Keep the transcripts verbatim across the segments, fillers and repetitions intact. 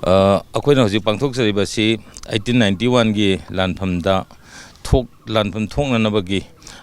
ꯑ, ꯑꯩꯈꯣꯏꯅ ꯍꯧꯖꯤꯛ ꯄꯥꯡꯊꯣꯛꯆꯔꯤꯕꯁꯤ eighteen ninety one ꯒꯤ ꯂꯥꯟꯐꯝꯗ ꯊꯣꯛ-, ꯂꯥꯟꯐꯝ ꯊꯣꯛꯅꯅꯕꯒꯤ,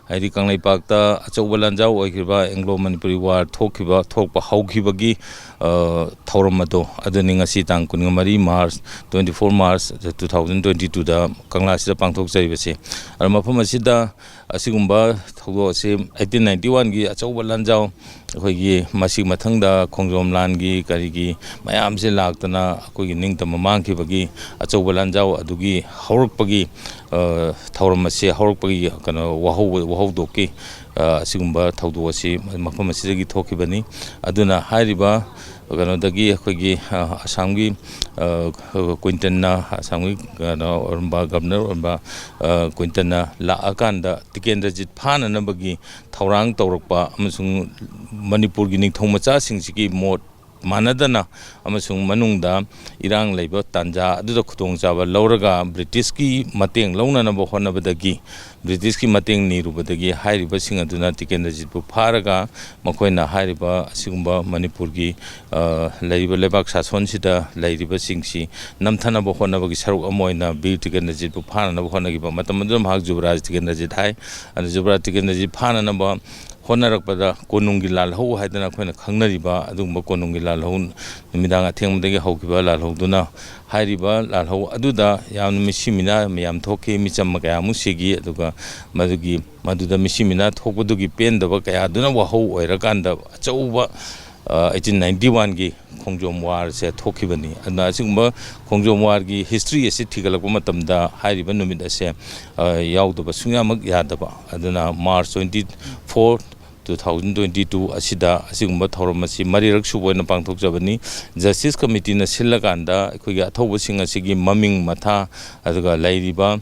ꯍꯥꯏꯗꯤ ꯀꯪꯂꯩꯄꯥꯛꯇ ꯑꯆꯧꯕ ꯂꯥꯟꯖꯥꯎ ꯑꯣꯏꯈꯤꯕ Anglo Manipuri War ꯊꯣꯛꯈꯤꯕ, ꯊꯣꯛꯄ ꯍꯧꯈꯤꯕꯒꯤ, ꯑ, ꯊꯧꯔꯝ ꯑꯗꯣ, ꯑꯗꯨꯅꯤ ꯉꯁꯤ ꯇꯥꯡ ꯀꯨꯟꯃꯔꯤ March, twenty four March two thousand twenty two ꯗ ꯀꯪꯂꯥꯁꯤꯗ ꯄꯥꯡꯊꯣꯛꯆꯔꯤꯕꯁꯤ꯫ ꯑꯗꯣ ꯃꯐꯝ ꯑꯁꯤꯗ ꯑꯁꯤꯒꯨꯝꯕ ꯊꯧꯗꯣꯛ ꯑꯁꯤ eighteen ninety one ꯒꯤ ꯑꯆꯧꯕ ꯂꯥꯟꯖꯥꯎ, ꯑꯩꯈꯣꯏꯒꯤ ꯃꯁꯤ ꯃꯊꯪꯗ ꯈꯣꯡꯖꯣꯝ ꯂꯥꯟꯒꯤ ꯀꯔꯤꯒꯤ ꯃꯌꯥꯝꯁꯦ ꯂꯥꯛꯇꯅ ꯑꯩꯈꯣꯏꯒꯤ ꯅꯤꯡꯇꯝꯕ ꯃꯥꯡꯈꯤꯕꯒꯤ ꯑꯆꯧꯕ ꯂꯥꯟꯖꯥꯎ ꯑꯗꯨꯒꯤ ꯍꯧꯔꯛꯄꯒꯤ, ꯑ, ꯊꯧꯔꯝ ꯑꯁꯤ ꯍꯧꯔꯛꯄꯒꯤ ꯀꯩꯅꯣ ꯋꯥꯍꯧ-, ꯋꯥꯍꯧꯗꯣꯛꯀꯤ, ꯑ, ꯑꯁꯤꯒꯨꯝꯕ ꯊꯧꯗꯣꯛ ꯑꯁꯤ ꯃꯐꯝ ꯑꯁꯤꯗꯒꯤ ꯊꯣꯛꯈꯤꯕꯅꯤ꯫ ꯑꯗꯨꯅ ꯍꯥꯏꯔꯤꯕ ꯀꯩꯅꯣꯗꯒꯤ ꯑꯩꯈꯣꯏꯒꯤ, ꯑ, ꯑꯁꯥꯝꯒꯤ, ꯑ, ꯀ꯭ꯋꯤꯟꯇꯟꯅ, ꯑꯁꯥꯝꯒꯤ ꯀꯩꯅꯣ ꯑꯣꯏꯔꯝꯕ, ꯒꯕꯔꯅꯔ ꯑꯣꯏꯔꯝꯕ, ꯑ, ꯀ꯭ꯋꯤꯟꯇꯟꯅ ꯂꯥꯛꯑꯀꯥꯟꯗ ꯇꯤꯀꯦꯟꯗ꯭ꯔꯖꯤꯠ ꯐꯥꯅꯅꯕꯒꯤ ꯊꯧꯔꯥꯡ ꯇꯧꯔꯛꯄ ꯑꯃꯁꯨꯡ ꯃꯅꯤꯄꯨꯔꯒꯤ ꯅꯤꯡꯊꯧ ꯃꯆꯥꯁꯤꯡꯁꯤꯒꯤ ꯃꯣꯠ ꯃꯥꯟꯅꯗꯅ ꯑꯃꯁꯨꯡ ꯃꯅꯨꯡꯗ ꯏꯔꯥꯡ ꯂꯩꯕ ꯇꯥꯟꯖꯥ ꯑꯗꯨꯗ ꯈꯨꯗꯣꯡꯆꯥꯕ ꯂꯧꯔꯒ ꯕ꯭ꯔꯤꯇꯤꯁꯀꯤ ꯃꯇꯦꯡ ꯂꯧꯅꯅꯕ ꯍꯣꯠꯅꯕꯗꯒꯤ, ꯕ꯭ꯔꯤꯇꯤꯁꯀꯤ ꯃꯇꯦꯡ ꯅꯤꯔꯨꯕꯗꯒꯤ ꯍꯥꯏꯔꯤꯕꯁꯤꯡ ꯑꯗꯨꯅ ꯇꯤꯀꯦꯟꯗ꯭ꯔꯖꯤꯠꯄꯨ ꯐꯥꯔꯒ ꯃꯈꯣꯏꯅ ꯍꯥꯏꯔꯤꯕ ꯑꯁꯤꯒꯨꯝꯕ ꯃꯅꯤꯄꯨꯔꯒꯤ, ꯑ, ꯂꯩꯔꯤꯕ ꯂꯩꯕꯥꯛ ꯁꯥꯁꯣꯟꯁꯤꯗ ꯂꯩꯔꯤꯕꯁꯤꯡꯁꯤ ꯅꯝꯊꯅꯕ ꯍꯣꯠꯅꯕꯒꯤ ꯁꯔꯨꯛ ꯑꯃ ꯑꯣꯏꯅ ꯕꯤꯔ ꯇꯤꯀꯦꯟꯗ꯭ꯔꯖꯤꯠꯄꯨ ꯐꯥꯅꯅꯕ ꯍꯣꯠꯅꯈꯤꯕ꯫ ꯃꯇꯝ ꯑꯗꯨꯗ ꯃꯍꯥꯛ ꯖꯨꯕꯔꯥꯖ ꯇꯤꯀꯦꯟꯗ꯭ꯔꯖꯤꯠ ꯍꯥꯏ꯫ ꯑꯗꯨ ꯖꯨꯕꯔꯥꯖ ꯇꯤꯀꯦꯟꯗ꯭ꯔꯖꯤꯠ ꯐꯥꯅꯅꯕ ꯍꯣꯠꯅꯔꯛꯄꯗ ꯀꯣꯅꯨꯡꯒꯤ ꯂꯥꯜꯍꯧ ꯍꯥꯏꯗꯅ ꯑꯩꯈꯣꯏꯅ ꯈꯪꯅꯔꯤꯕ ꯑꯗꯨꯒꯨꯝꯕ ꯀꯣꯅꯨꯡꯒꯤ ꯂꯥꯜꯍꯧ, ꯅꯨꯃꯤꯗꯥꯡ ꯑꯊꯦꯡꯕꯗꯒꯤ ꯍꯧꯈꯤꯕ ꯂꯥꯜꯍꯧꯗꯨꯅ, ꯍꯥꯏꯔꯤꯕ ꯂꯥꯜꯍꯧ ꯑꯗꯨꯗ ꯌꯥꯝꯅ ꯃꯤꯁꯤ ꯃꯤꯅꯥ ꯃꯌꯥꯝ ꯊꯣꯛꯈꯤ, ꯃꯤꯆꯝ ꯀꯌꯥ ꯑꯃꯨꯛ ꯁꯤꯈꯤ꯫ ꯑꯗꯨꯒ ꯃꯗꯨꯒꯤ, ꯃꯗꯨꯗ ꯃꯤꯁꯤ ꯃꯤꯅꯥ ꯊꯣꯛꯄꯗꯨꯒꯤ ꯄꯦꯟꯗꯕ ꯀꯌꯥꯗꯨꯅ ꯋꯥꯍꯧ ꯑꯣꯏꯔꯀꯥꯟꯗ ꯑꯆꯧꯕ, ꯑ, eighteen ninety one ꯒꯤ ꯈꯣꯡꯖꯣꯝ ꯋꯥꯔꯁꯦ ꯊꯣꯛꯈꯤꯕꯅꯤ꯫ ꯑꯗꯨꯅ ꯑꯁꯤꯒꯨꯝꯕ ꯈꯣꯡꯖꯣꯝ ꯋꯥꯔꯒꯤ history ꯑꯁꯤ ꯊꯤꯒꯠꯂꯛꯄ ꯃꯇꯝꯗ ꯍꯥꯏꯔꯤꯕ ꯅꯨꯃꯤꯠ ꯑꯁꯦ, ꯑ, ꯌꯥꯎꯗꯕ ꯁꯨꯡꯌꯥꯃꯛ ꯌꯥꯗꯕ꯫ ꯑꯗꯨꯅ March twenty four, two thousand twenty two ꯑꯁꯤꯗ ꯑꯁꯤꯒꯨꯝꯕ ꯊꯧꯔꯝ ꯑꯁꯤ ꯃꯔꯤꯔꯛ ꯁꯨꯕ ꯑꯣꯏꯅ ꯄꯥꯡꯊꯣꯛꯆꯕꯅꯤ꯫ Justice Committeeꯅ ꯁꯤꯜꯂꯀꯥꯟꯗ ꯑꯩꯈꯣꯏꯒꯤ ꯑꯊꯧꯕꯁꯤꯡ ꯑꯁꯤꯒꯤ ꯃꯃꯤꯡ ꯃꯊꯥ, ꯑꯗꯨꯒ ꯂꯩꯔꯤꯕ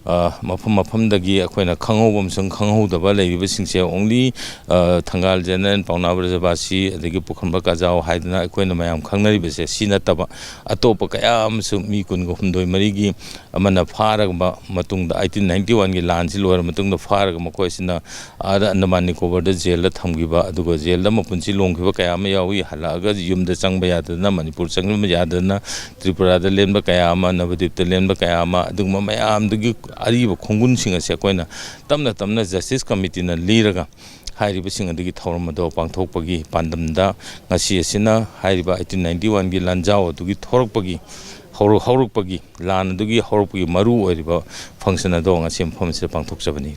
ꯑ, ꯃꯐꯝ ꯃꯐꯝꯗꯒꯤ ꯑꯩꯈꯣꯏꯅ ꯈꯪꯍꯧꯕ ꯑꯃꯁꯨꯡ ꯈꯪꯍꯧꯗꯕ ꯂꯩꯔꯤꯕꯁꯤꯡꯁꯦ only, ꯑ, ꯊꯪꯒꯥꯜ ꯖꯦꯅꯔꯦꯜ, ꯄꯥꯎꯅꯥ ꯕ꯭ꯔꯖꯕꯥꯁꯤ, ꯑꯗꯒꯤ ꯄꯨꯈ꯭ꯔꯝꯕ ꯀꯥꯖꯥꯎ ꯍꯥꯏꯗꯅ ꯑꯩꯈꯣꯏꯅ ꯃꯌꯥꯝ ꯈꯪꯅꯔꯤꯕꯁꯦ ꯁꯤ ꯅꯠꯇꯕ ꯑꯇꯣꯞꯄ ꯀꯌꯥ ꯑꯃꯁꯨ ꯃꯤ ꯀꯨꯟꯒ ꯍꯨꯝꯗꯣꯏ ꯃꯔꯤꯒꯤ ꯑꯃꯅ ꯐꯥꯔꯒ ꯃ-, ꯃꯇꯨꯡꯗ eighteen ninety one ꯒꯤ ꯂꯥꯟꯁꯤ ꯂꯣꯏꯔ ꯃꯇꯨꯡꯗ ꯐꯥꯔꯒ ꯃꯈꯣꯏꯁꯤꯅ ꯑꯥꯗ ꯑꯟꯗꯃꯥꯟ ꯅꯤꯀꯣꯕꯔꯗ ꯖꯦꯜꯗ ꯊꯝꯈꯤꯕ, ꯑꯗꯨꯒ ꯖꯦꯜꯗ ꯃꯄꯨꯟꯁꯤ ꯂꯣꯡꯈꯤꯕ ꯀꯌꯥ ꯑꯃ ꯌꯥꯎꯏ꯫ ꯍꯜꯂꯛꯑꯒ ꯌꯨꯝꯗ ꯆꯪꯕ ꯌꯥꯗꯗꯅ, ꯃꯅꯤꯄꯨꯔ ꯆꯪꯕ ꯌꯥꯗꯗꯅ, ꯇ꯭ꯔꯤꯄꯨꯔꯥꯗ ꯂꯦꯟꯕ ꯀꯌꯥ ꯑꯃ, ꯅꯕꯗꯤꯞꯇ ꯂꯦꯟꯕ ꯀꯌꯥ ꯑꯃ, ꯑꯗꯨꯒꯨꯝꯕ ꯃꯌꯥꯝꯗꯨꯒꯤ ꯑꯔꯤꯕ ꯈꯣꯡꯒꯨꯟꯁꯤꯡ ꯑꯁꯦ ꯑꯩꯈꯣꯏꯅ ꯇꯞꯅ ꯇꯞꯅ ꯖꯁꯇꯤꯁ ꯀꯃꯤꯇꯤꯅ ꯂꯤꯔꯒ ꯍꯥꯏꯔꯤꯕꯁꯤꯡ ꯑꯗꯨꯒꯤ ꯊꯧꯔꯝ ꯑꯗꯣ ꯄꯥꯡꯊꯣꯛꯄꯒꯤ ꯄꯥꯟꯗꯝꯗ ꯉꯁꯤ ꯑꯁꯤꯅ ꯍꯥꯏꯔꯤꯕ eighteen ninety one ꯒꯤ ꯂꯥꯟꯖꯥꯎ ꯑꯗꯨꯒꯤ ꯊꯣꯔꯛꯄꯒꯤ, ꯍꯧꯔꯛ-, ꯍꯧꯔꯛꯄꯒꯤ, ꯂꯥꯟ ꯑꯗꯨꯒꯤ ꯍꯧꯔꯛꯄꯒꯤ ꯃꯔꯨ ꯑꯣꯏꯔꯤꯕ function ꯑꯗꯣ ꯉꯁꯤ ꯃꯐꯝ ꯑꯁꯤꯗ ꯄꯥꯡꯊꯣꯛꯆꯕꯅꯤ꯫